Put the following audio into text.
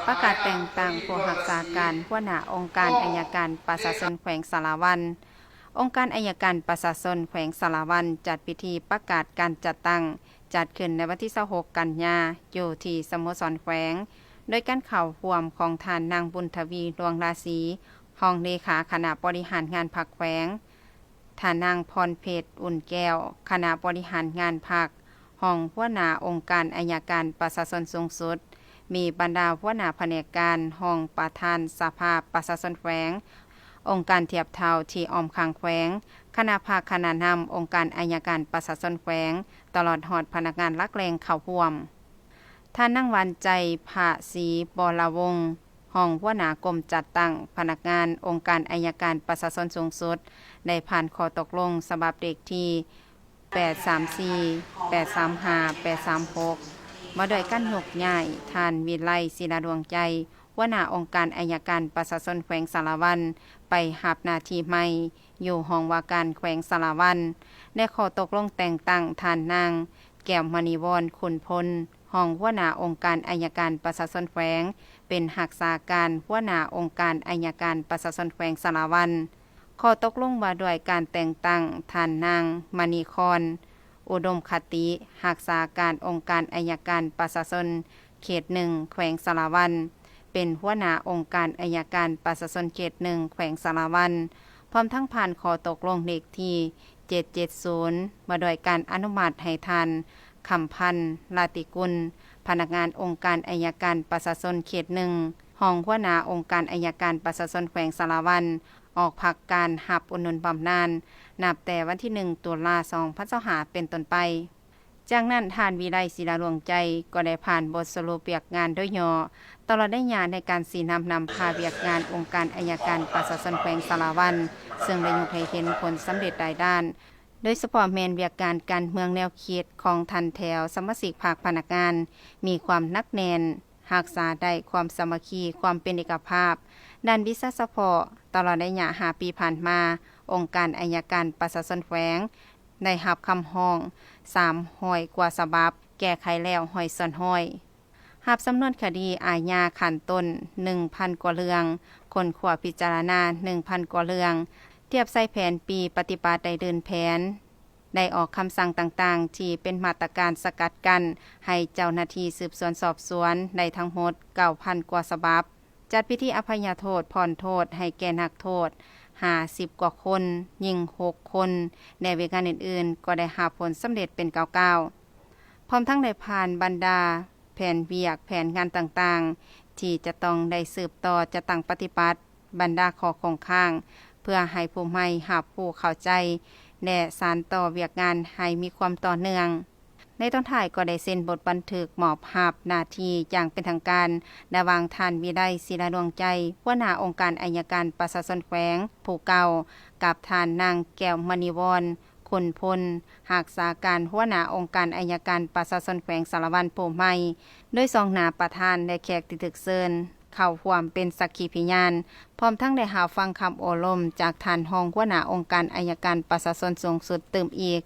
ປະກາດແຕ່ງຕັ້ງຜູ້ຮັກສາການຫົວໜ້າອົງການອັຍການປະຊາຊົນແຂວງສາລະວັນ. ອົງການອັຍການປະຊາຊົນແຂວງສາລະວັນ ຈັດພິທີປະກາດການຈັດຕັ້ງ ຈັດຂຶ້ນໃນວັນທີຊາວຫົກ ກັນຍາ ຢູ່ທີ່ສະໂມສອນແຂວງ ໂດຍການເຂົ້າຮ່ວມຂອງທ່ານນາງ ບຸນທະວີ ດວງລາສີ ຮອງເລຂາຄະນະບໍລິຫານງານພັກແຂວງ, ທ່ານນາງ ພອນເພັດ ອຸ່ນແກ້ວ ຄະນະບໍລິຫານງານພັກ ຮອງຫົວໜ້າອົງການອັຍການປະຊາຊົນສູງສຸດ, ມີບັນດາຫົວໜ້າພະແນກການ, ຮອງປະທານສະພາປະຊາຊົນແຂວງ, ອົງການທຽບເທົ່າທີ່ອ້ອມຂ້າງແຂວງ, ຄະນະພັກຄະນະນຳອົງການອັຍການປະຊາຊົນແຂວງ, ຕະຫຼອດຮອດພະນັກງານຫຼັກແຫຼ່ງເຂົ້າຮ່ວມ. ທ່ານນາງ ຫວານໃຈ ພະສີ ບໍລະວົງ ຮອງຫົວໜ້າກົມຈັດຕັ້ງພະນັກງານອົງການອັຍການປະຊາຊົນສູງສຸດ ໄດ້ຜ່ານຂໍ້ຕົກລົງສະບັບເລກທີ ແປດສາມສີ່ ແປດສາມຫ້າ ແປດສາມຫົກ ວ່າດ້ວຍການຍົກຍ້າຍທ່ານ ວິໄລ ສີລາດວງໃຈ ຫົວໜ້າອົງການອັຍການປະຊາຊົນແຂວງສາລະວັນ ໄປຮັບໜ້າທີ່ໃໝ່ຢູ່ຫ້ອງວ່າການແຂວງສາລະວັນ ແລະ ຂໍ້ຕົກລົງແຕ່ງຕັ້ງທ່ານນາງ ແກ້ວມະນີວອນ ຂຸນພົນ ຮອງຫົວໜ້າອົງການອັຍການປະຊາຊົນແຂວງ ເປັນຮັກສາການຫົວໜ້າອົງການອັຍການປະຊາຊົນແຂວງສາລະວັນ. ຂໍ້ຕົກລົງວ່າດ້ວຍການແຕ່ງຕັ້ງທ່ານນາງ ມະນີຄອນ ອຸດົມຄະຕິ ຮັກສາການອົງການອັຍການປະຊາຊົນເຂດໜຶ່ງແຂວງສາລະວັນ ເປັນຫົວໜ້າອົງການອັຍການປະຊາຊົນເຂດໜຶ່ງແຂວງສາລະວັນ, ພ້ອມທັງຜ່ານຂໍ້ຕົກລົງເລກທີ ເຈັດເຈັດສູນ ວ່າດ້ວຍການອະນຸມັດໃຫ້ທ່ານ ຄຳພັນ ລາຕິກຸນ ພະນັກງານອົງການອັຍການປະຊາຊົນເຂດໜຶ່ງ ຮອງຫົວໜ້າອົງການອັຍການປະຊາຊົນແຂວງສາລະວັນ ອອກພັກການຮັບອຸດໜູນບຳນານ ນັບແຕ່ວັນທີໜຶ່ງ ຕຸລາ ສອງພັນຊາວຫ້າ ເປັນຕົ້ນໄປ. ຈາກນັ້ນ ທ່ານ ວິໄລ ສີລາດວງໃຈ ກໍໄດ້ຜ່ານບົດສະຫຼຸບວຽກງານໂດຍຫຍໍ້ ຕະຫຼອດໄລຍະໃນການຊີ້ນຳນຳພາວຽກງານອົງການອັຍການປະຊາຊົນແຂວງສາລະວັນ ເຊິ່ງໄດ້ຍົກໃຫ້ເຫັນຜົນສຳເລັດຫຼາຍດ້ານ, ໂດຍສະເພາະແມ່ນວຽກງານການເມືອງແນວຄິດຂອງທ່ານແຖວສະມາຊິກພັກພະນັກງານ ມີຄວາມໜັກແໜ້ນ, ຮັກສາໄດ້ຄວາມສາມັກຄີ, ຄວາມເປັນເອກະພາບ. ດ້ານວິຊາສະເພາະ, ຕະຫຼອດໄລຍະຫ້າປີຜ່ານມາ, ອົງການອັຍການປະຊາຊົນແຂວງ ໄດ້ຮັບຄຳຮ້ອງສາມຮ້ອຍກວ່າສະບັບ, ແກ້ໄຂແລ້ວຮ້ອຍສ່ວນຮ້ອຍ, ຮັບສຳນວນຄະດີອາຍາຂັ້ນຕົ້ນໜຶ່ງພັນກວ່າເລື່ອງ, ຄົ້ນຄວ້າພິຈາລະນາໜຶ່ງພັນກວ່າເລື່ອງ, ທຽບໃສ່ແຜນປີປະຕິບັດໄດ້ລື່ນແຜນ, ໄດ້ອອກຄຳສັ່ງຕ່າງໆ ທີ່ເປັນມາດຕະການສະກັດກັ້ນໃຫ້ເຈົ້າໜ້າທີ່ສືບສວນສອບສວນໄດ້ທັງໝົດເກົ້າພັນກວ່າສະບັບ. ຈັດພິທີອະໄພຍະໂທດ, ຜ່ອນໂທດໃຫ້ແກ່ນັກໂທດຫ້າສິບກວ່າຄົນ, ຍິງຫົກຄົນ ແລະ ວຽກງານອື່ນໆ ກໍໄດ້ຮັບຜົນສຳເລັດເປັນກ້າວໆ. ພ້ອມທັງໄດ້ຜ່ານບັນດາແຜນວຽກ, ແຜນງານຕ່າງໆ ທີ່ຈະຕ້ອງໄດ້ສືບຕໍ່ຈັດຕັ້ງປະຕິບັດ, ບັນດາຂໍ້ຄົງຄ້າງ ເພື່ອໃຫ້ຜູ້ໃໝ່ຮັບຮູ້ເຂົ້າໃຈ ແລະ ສານຕໍ່ວຽກງານໃຫ້ມີຄວາມຕໍ່ເນື່ອງ. ໃນຕອນທ້າຍກໍໄດ້ເຊັນບົດບັນທຶກມອບຮັບໜ້າທີ່ຢ່າງເປັນທາງການ ລະຫວ່າງທ່ານ ວິໄລ ສີລາດວງໃຈ ຫົວໜ້າອົງການອັຍການປະຊາຊົນແຂວງຜູ້ເກົ່າ ກັບທ່ານນາງ ແກ້ວມະນີວອນ ຂຸນພົນ ຮັກສາການຫົວໜ້າອົງການອັຍການປະຊາຊົນແຂວງສາລະວັນຜູ້ໃໝ່, ໂດຍສ່ອງໜ້າປະທານ ແລະ ແຂກທີ່ຖືກເຊີນເຂົ້າຮ່ວມເປັນສັກຂີພະຍານ, ພ້ອມທັງໄດ້ຮັບຟັງຄຳໂອ້ລົມຈາກທ່ານຮອງຫົວໜ້າອົງການອັຍການປະຊາຊົນສູງສຸດຕື່ມອີກ.